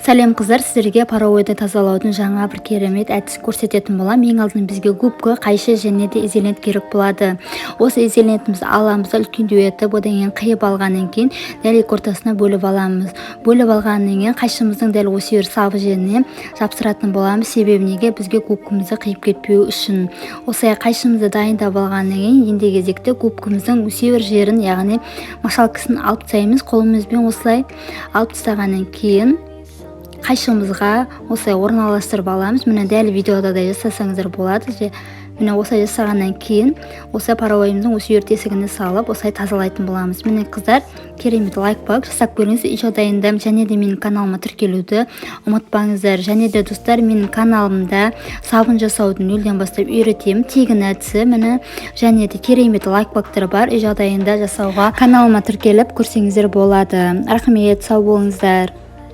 Сәлем, қыздар! Сіздерге паровойды тазалаудың жаңа бір керемет әдісін көрсететін боламын. Ең алдымен бізге губка, қайшы және де изолент керек болады. Осы изолентімізді аламыз да, үлкендеу етіп, одан кейін қиып алғаннан кейін дәл екі ортасына бөліп аламыз. Бөліп алғаннан кейін қайшымыздың дәл осы жер сабы жеріне жапсыратын боламыз. Себебі неге? Бізге губкамызды қиып кетпеу үшін. Осылай қайшымызды дайындап алғаннан кейін енді кезекте губкамыздың өсе бір жерін, яғни мочалкасын алып тастаймыз. Қолымызбен осылай алып тастағаннан кейін қайшымызға осылай орналастырып аламыз. Міне, дәл видеода жасасаңыздар болады. Міне, осылай жасағаннан кейін осы паровойымыздың осы жер тесігіне салып, осылай тазалайтын боламыз. Міне, қыздар, керемет! Лайк басып, жасап көріңіз үй жағдайында және де менің каналыма тіркелуді ұмытпаңыздар. Және де, достар, менің каналымда сабын жасауды нөлден бастап үйретемін, тегін әдісі. Міне, және де керемет лайфхактар бар үй жағдайында жасауға. Каналыма тіркеліп көрсеңіздер болады. Рахмет, сау болыңыздар!